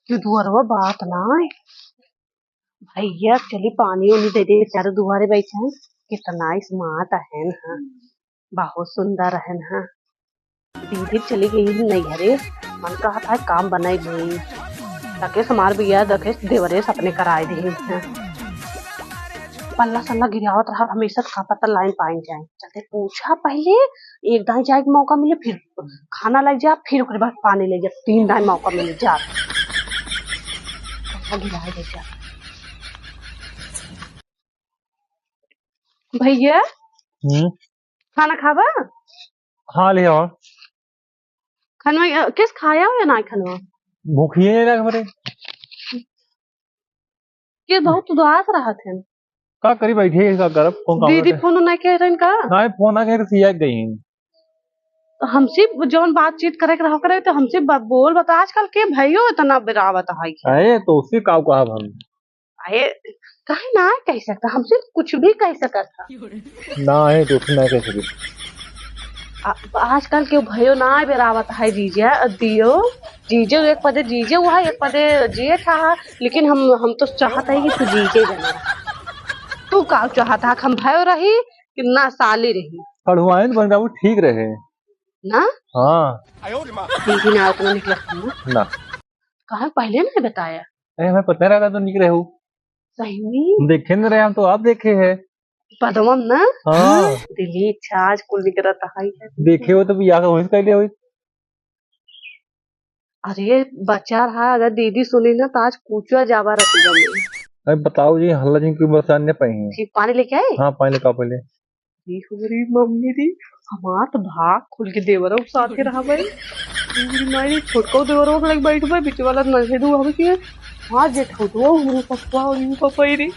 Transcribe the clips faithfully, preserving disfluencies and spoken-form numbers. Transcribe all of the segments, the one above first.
कि दुअरवा बात ना है। भैया चली पानी उनी दे दे, बेचारे दुआरे बैठे हैं। कितना smart अहन, हाँ, बहुत सुंदर अहन, हाँ। दीदी चली गई है नैहरे, मन कहा था काम बनाई दे, ताकि हमार बिया देखे देवरे सपने कराए दे। पल्ला सल्ला गिरावत रहा, हमेशा का पता लाइन पाइन जाए। चलते पूछा पहले, एक दाई जाए के मौका मिले, फिर खाना ले जा, फिर ओकरे बाद पानी ले जा, तीन दाई मौका मिले जा। पल्ला गिराए दे जा। भैया, हम्म? खाना खाबा? हाँ, ले आओ। खनवा, अ, किस खाया हो या ना खनवा? भूखिए नहीं लग भरे। ये बहुत उदास रहत है। का करी बैठे, का करब, कौन काम दीदी रहता है? फोन नहीं कह रहे का? नहीं, फोन ना कह रहे, सिया गई हैं। तो हमसे जौन बातचीत करे के रहो करे, तो हमसे ब-, बोल बता, आजकल के भाइयों इतना बिरावत है कि अरे, तो उससे का कहब हम? अरे, काहे ना कह सकता, हमसे कुछ भी कह सकत था। ना है, तो फिर ना कह सके। आ, आजकल के भयो ना बेरावत है जीजा, दियो, जीजे एक पदे जीजे हुआ, एक पदे जेठ है, लेकिन हम, हम तो चाहत है कि तू जीजे जाना। तू का चाहत है, हम भयो रही कि ना साली रही? पढ़वाइन बन जाऊ, ठीक रहे। ना? हाँ। दीदी ना उतना निकलत ना। ना। कहाँ पहले नहीं बताया? अरे, हमें पता नहीं रहा तो निकले हो। सही में? हम देखे नहीं रहे, हम तो आप देखे हैं। पदवम ना? हाँ। दिली छाछ कुल निकलत है। देखे हो तो बियाह का वहीं से कर लिया हुई। अरे, बच्चा रहा, अगर दीदी सुनी ना, तो आज पूछा जावा रतिया में। अरे, बताओ जी, हल्ला जी की बरसात नहीं पाई है। जी, पानी लेके आए? हाँ, पानी लेके आओ पहले। ई हमारी मम्मी री, हमार तो भाग खुल के देवरो के साथे रहबे। ई माई छोटको देवरो के लग बैठबे, बीच वाला नन्हे दू हवे के। हाँ, जेठौटवा, हमरे पप्पा और ई पप्पा ही रे।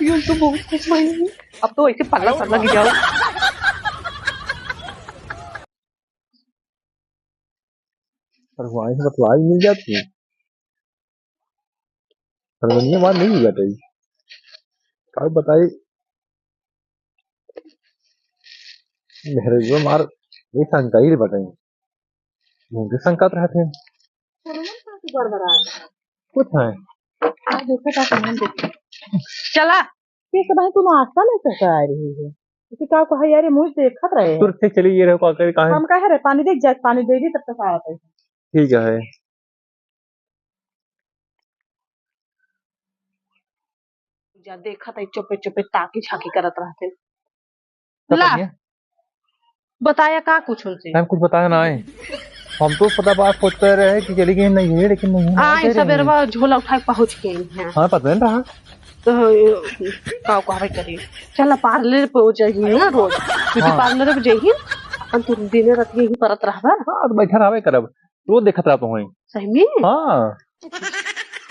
ये तो बहुत खुश भइल। अब तो ऐसे पल्ला सल्ला गिर जाओ। अरे, वहीं से बतलाई मिल जाती है। अरे, दुनिया बात नहीं बताई। का बताई? मेरे जो मार, ये शंका ही बताई। मुझे शंका तो रहते हैं। कुछ है। आ, देखो, का सामान देखो। चला। ये सब है, तू नाश्ता नहीं करके आ रही है। इसे का कहा यार, ये मुझ देखत रहे हैं। तुरते चली ये रहो, का करे, कहाँ है? हम कहे रहे, पानी दे, जा, पानी दे दी, तब तक आवत है। ठीक है। जा देखत है, चुपे चुपे ताकी झाकी करत रहते। तब ला, बताइए। बताया का कुछ उनसे? हम कुछ बताया ना है। हम तो पता बात सोचते रहे कि चली गई नहीं है, लेकिन नहीं है, आए कह रही है। सबेरवा झोला उठा के पहुँच गई हैं। हाँ, पता नहीं रहा। तो, का कहबे करी? चला पार्लर पे वो जाइए ना रोज। ब्यूटी हाँ। पार्लर पे जाइए, अपन तू दिने रात यही परत रहबा। हाँ, तो बैठा रहबे करब। रोज देखत रहत हूँ। सही में? हाँ।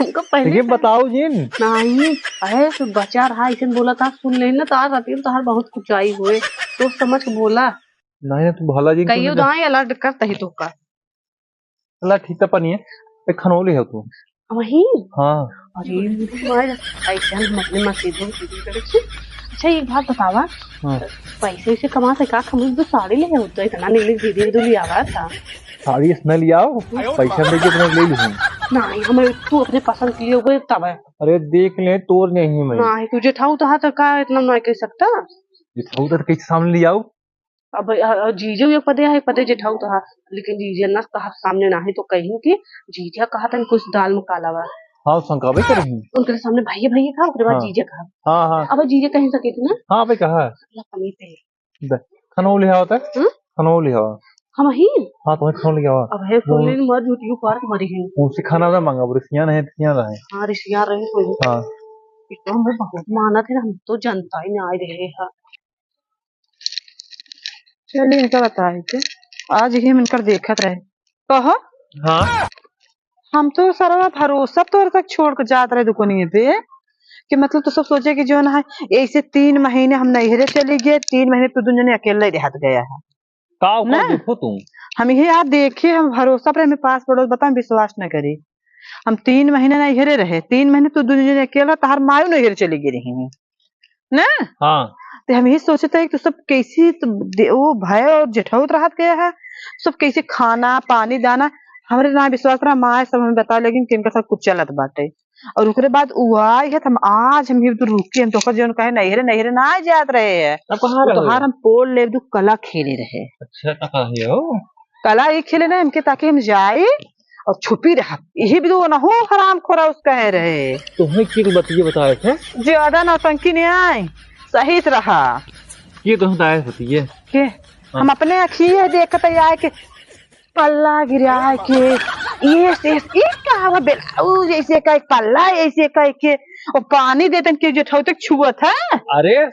हमको पहले ये से बताओ जिन। नहीं, अरे तो बचा रहा, ऐसे बोला था, सुन लेना तो आज रात में तोहार बहुत कुचाई हुए, तो समझ के बोला। नहीं, तू भला जिन कहियो तो दाएं अलर्ट करता ही तो का। चला ठीक है, पानी है, एक खनौली है तू। वही? हाँ। अरे, तुम्हारे ऐसे हम अपने मसीदों की भी करेक्शन। अच्छा, एक बात बतावा, हाँ। पैसे वैसे कमा से का, हम तो साड़ी ले होते, इतना नीली दीदी दीदी आवा था। साड़ी इसने लिया हो, पैसा दे के अपने ले लूँ। नहीं, हमें तू अपने पसंद के लिए हुए तब है। अरे देख ले, तोर नहीं मैं। नहीं, तुझे ठाऊ तो हाथ का इतना नहीं कह सकता। ये ठाऊ तो कैसे सामने ले आओ? अब, अ, अ, जीजू एक पदे है, एक पदे जेठाऊ तो है, लेकिन जीजे ना कहा सामने ना है तो कहीं कि जीजा कहा तन कुछ दाल में काला बा। हाँ, शंका भी करेंगे। उनके सामने भैया भैया कहा, ओकरे बाद हाँ। जीजे कहा। हाँ, हाँ। अब जीजे कहीं सके थे ना? हाँ, भाई कहा। ला पनीर पे। दे, खनौली हवा तक? हम्म? खनौली हवा। हम ही? हाँ, तुम्हें खनौली हवा। अब है वो फुल्ली मर झूठी पार्क मरी है। उनसे खाना ना मांगा, वो रिसियान है, रिसियान रहे। हाँ, रिसियान रहे कोई। हाँ। इतना हमें बहुत मानत है, हम तो जनता ही ना आए रहे हैं। चलिए, इनका बताए के आज ही हम इनकर देखत रहे। कहो। हाँ। हम तो सरवा भरोसा तोर तक छोड़ के जात रहे दुकानिए पे, कि मतलब तो सब सोचे कि जो ना है, ऐसे तीन महीने हम नैहरे चली गए, तीन महीने तू दुनिया अकेले रहत गया है। का, का ना? देखो तुम। हम ये यार देखे, हम भरोसा पर हमें पास पड़ोस बताओ, विश्वास न करी। हम तीन महीने नैहरे रहे, तीन महीने तू दुनिया अकेला, तहार मायू नैहरे चली गई रही है। ना? हाँ। तो हम यही सोचते हैं कि तू सब कैसी, तो दे-, वो भाई और जेठाऊ तो रहत गया है, सब कैसे खाना, पानी, दाना, हमरे ना विश्वास रहा, माय सब हमें बतावे लगिन कि इनका साथ कुछ चलत बाटे। और ओकरे बाद उ आई है, त हम आज हम ही रुक के हम तोहका जौन कहे नैहरे, नैहरे ना जात रहे है। अब कहाँ वो रहो? तोहार हम पोल लेब दू कला खेले रहे। अच्छा, त कहाँ हो? कला ई खेले रहे हमके, ताकि हम जाई और छुपी रहा। यही भी तो ना हो हराम खोरा उस कहे रहे। तुम्हें की बतिये बताए थे? ज्यादा नौटंकी नहीं आए, सही से रहा। ये तो बताए होती है। के? हाँ। हम अपने अखिए देखत आए के पल्ला गिराए के, ये से, ये का हवा ब्लाउज ऐसे का पल्ला ऐसे का के, और पानी देतन के जेठौते छुअत है। अरे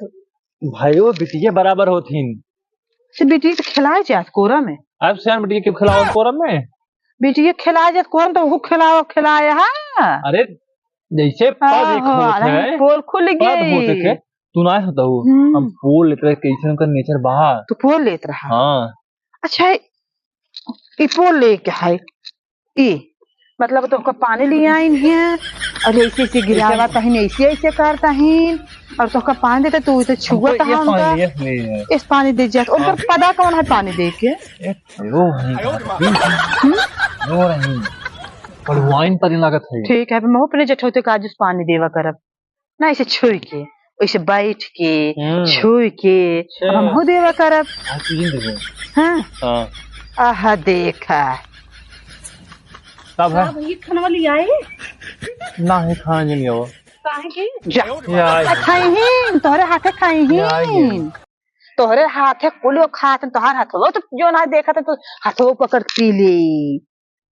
भाई, वो बिटिया बराबर होथिन। से बिटिया के खिलाए जात कोरा में। अब से बिटिया के खिलाओ कोरा में। बिटिया खिलाए जात कोरा में तो वो खिलाओ, खिलाए, हाँ। अरे जैसे पद एक आहो, होत अरे है, पोल खुल पद गई। होत है, तू ना होता हूँ। हम्म। हम पोल लेते रहे, कैसे उनका नेचर बाहर। तू पोल लेत रहा। हाँ। अच्छा, ई पोल लेके है, ई मतलब तोहका पानी ले आइन है और ऐसे ऐसे गिरावा तहीन, ऐसे ऐसे कर तहीन और तोहका पानी देते, तू तो छुआ हमको ये तहा उनका। पानी, ये ले है। इस पानी दे जात, उनकर हाँ। पदा कौन है पानी दे के? ए, रो है। हम्म? रो रही। पर वाइन पर लागत है। ठीक है, अब मैं अपने जेठौते का आज पानी देवा करब। ना ऐसे छुई के, ऐसे बैठ के, हम्म। छुई के, अच्छा। अब हमहू देवा करब। हाँ, तू ही देबो। हाँ। हाँ। आहा, देखा। तब है? हाँ भैया, खाना वाली आई? ना है, खाना नहीं आवा। काहे के? जा। ये आई। आ, खाई ही, तोहरे हाथे खाई ही। ये आई है। तोहरे हाथे कुलियो खात, तोहार हाथवा तो जो ना देखत है, तो हाथवा पकड़ के पी ले।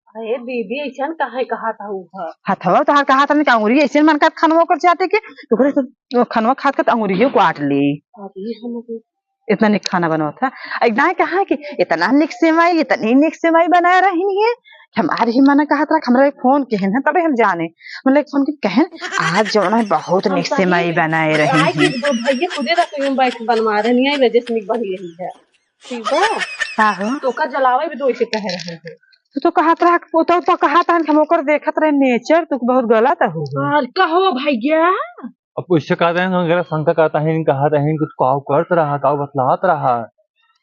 अरे दीदी, ऐसन काहे कहत हऊ ह? हथवा तोहार कहत रहन कि अंगुरी ऐसे मन करत खनवा ओकर चाटे के, ओकरे से खनवा खात खात अंगुरियो काट ली। अरे हम तो इतना निक खाना बनवत है। एक दाएं कहा कि इतना निक सेवई, इतनी निक सेवई बनाए रहनी है। हमार ही मन कहत रहा, हमरा एक फोन केहन है, तबे हम जाने। मतलब एक फोन के कहन, आज जौन है बहुत हम निक कहीं सेवई बनाए रहनी है। भैया खुदे रसोई में बैठ के बनवा रहनी है, वजह से निक बन रही है। ठीक बा? का हो? तो ओकर जलावे भी तो ऐसे कहे रहे हो। तू तो कहत रहा, वो तो, तो कहत रहन कि हम ओकर देखत रहे नेचर, तू बहुत गलत हो। और कहो भैया। अब उससे कहते हैं, अगर शंका कहता है, कहत है कि काव करत रहा, काव बतलात रहा।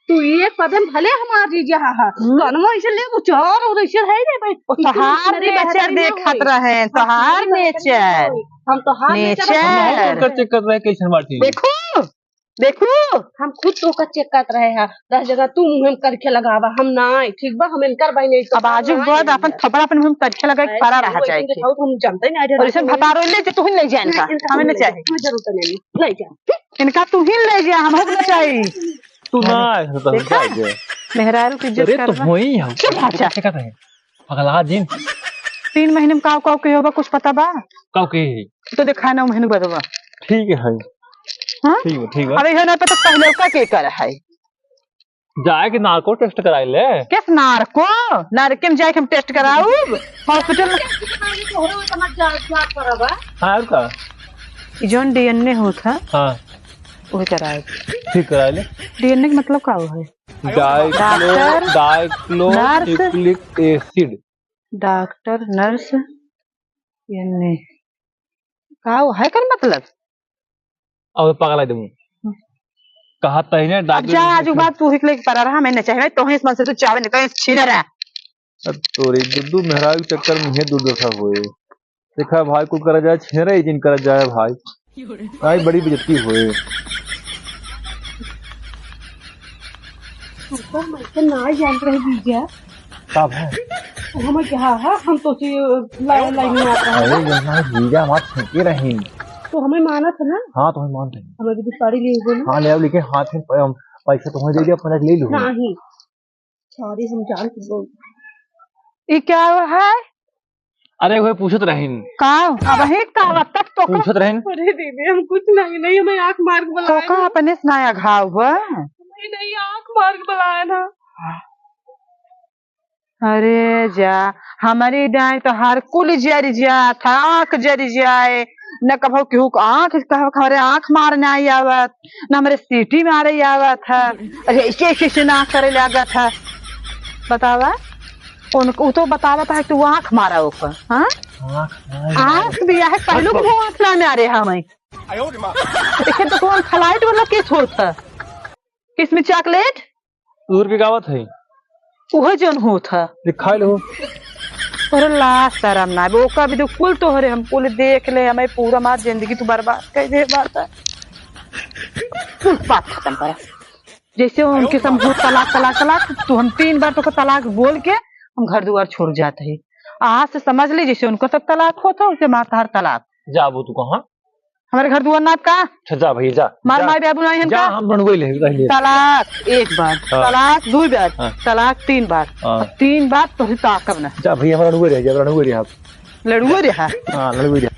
तू एक कदम भले हमार जीजा हा, हम्म। कनवा ऐसे ले उचार और ऐसे है रे भाई। वो तोहार नेचर देखत रहे, तोहार नेचर। हम तोहार नेचर। हम ओकर चेक कर रहे, कैसन बाटी। देखो, देखू, हम खुद तोहका चेक करत रहे हैं, दस जगह तू मुँह में करखे लगावा, हम नाई, ठीक बा, हम इनकर बहिन है, अब आजू के बाद अपन थपड़ा अपन मुँह में करखे लगा के परा रहा जाए के। हम जानते नहीं, और ऐसे भतारो ले जे तू ही ले जाए इनका, हमें नहीं चाहिए। हमें जरूरत नहीं, नहीं जाए। इनका तू ही ले जा, हम ना चाहिए। तू ना आए हो तो हम देखा? जाए। मेहरारू की इज्जत अरे तो करवा। होई हम। चुप हो जा। कैसे कहते हैं? पगला जिन। तीन महीने में काव काव के होबा, कुछ पता बा? काव के? तो देखा ना महीने बदवा। ठीक है। हाँ? ठीक है, ठीक है। अरे है ना पता पहले का के कर है? जाए के नार्को टेस्ट कराई ले। किस नार्को? नार्के में जाए के हम टेस्ट कराऊ? हॉस्पिटल में। हाँ, और का? ई जौन डीएनए होत है, हाँ। वही कराए। ठीक कराए ले। डीएनए के मतलब का है? डाइक्लो-, डाक्टर, डाइक्लोन्यूक्लिक एसिड। डाक्टर, नर्स, एएनए। का हो है कर मतलब? अब पगला देबू। हम्म। कहा तही ने अब डाक्टर जा, आज के बाद तू ही के लेके परा रहा, मैं न चाहे, मैं तोहे इस मन से तू चाहे न कहे, छीन रहा। अब तोरे दुद्दू मेहरारू के चक्कर में ये दुर्दशा होए। देखा भाई, कुल करा जाए छेरे, जिन करा जाए भाई। आई बड़ी बेइज्जती होए। ऊपर मैं तो ना जान रहे जीजा। का भाई? वो हमें क्या है? हम तो सी ला-, लाइन में आ रहे हैं। अरे यहाँ जीजा हमार छेके रही। तो हमें मानत है ना? हाँ, तो हमें मानत है। हमें भी साड़ी ले गए ना? हाँ, ले आओ, लेकिन हाथ में प-, पैसा तुम्हें दे दिया, अपना ले लो। नहीं। सॉरी, हम जान के बोल। ई क्या हुआ है? अरे, वह पूछत रहिन। का? अब ही का तक तो पूछत रहिन। अरे दीदी, हम कुछ नहीं, नहीं, हमें आँख मार के बुलाया तो का ना। अपने से नया घाव हुआ? नहीं, नहीं, आँख मार के बुलाया ना। अरे जा, हमारी डाँय तो हर कुल जरि जात है, आँख जरि जाए, न कभो केहू के आँख, कभो हमारे आँख मारे नाहीं आवत, न हमरे सीटी मारे आवत है। अरे, ऐसे, ऐसे, ऐसे ना करे लागत है। बतावा, उन, उ तो बतावत है कि तू आँख मारा ओकर, हाँ? आँख मारा। आँख भी है, पहलू को आँख ना मारे हमें। देखे तो कौन फ्लाइट वाला किस होत है? किस में चॉकलेट? दूर भी गावत है। उहे जौन होत है। दिखाई लो। तोहरे लाज शरम ना बा, ओका भी तो कुल तोहरे हम कुल देख ले, हमें पूरा हमार जिंदगी तू बर्बाद कर दे बात। कुल बात खत्म करा। जैसे उनके समझो तलाक, तलाक, तलाक, तो हम तीन बार तोका तलाक बोल के हम घर दुआर छोड़ जात है। आज से समझ ले, जैसे उनका सब तलाक होत है, वैसे हमार तहार तलाक। जाबू तू कहाँ? हमारे घर दुआर नाप का? अच्छा, जा भैया, जा, मार जा। मार बाबू नहीं जा, इनका। हम रणुए ले, रह ले। तलाक एक बार, हाँ। तलाक दो बार, हाँ। तलाक तीन बार। हाँ। तीन बार तो ही ताकब ना। जा भैया, हम रणुए रह, जा, रणुए रह। लड़ुए रहा। हाँ, लड़ुए रह।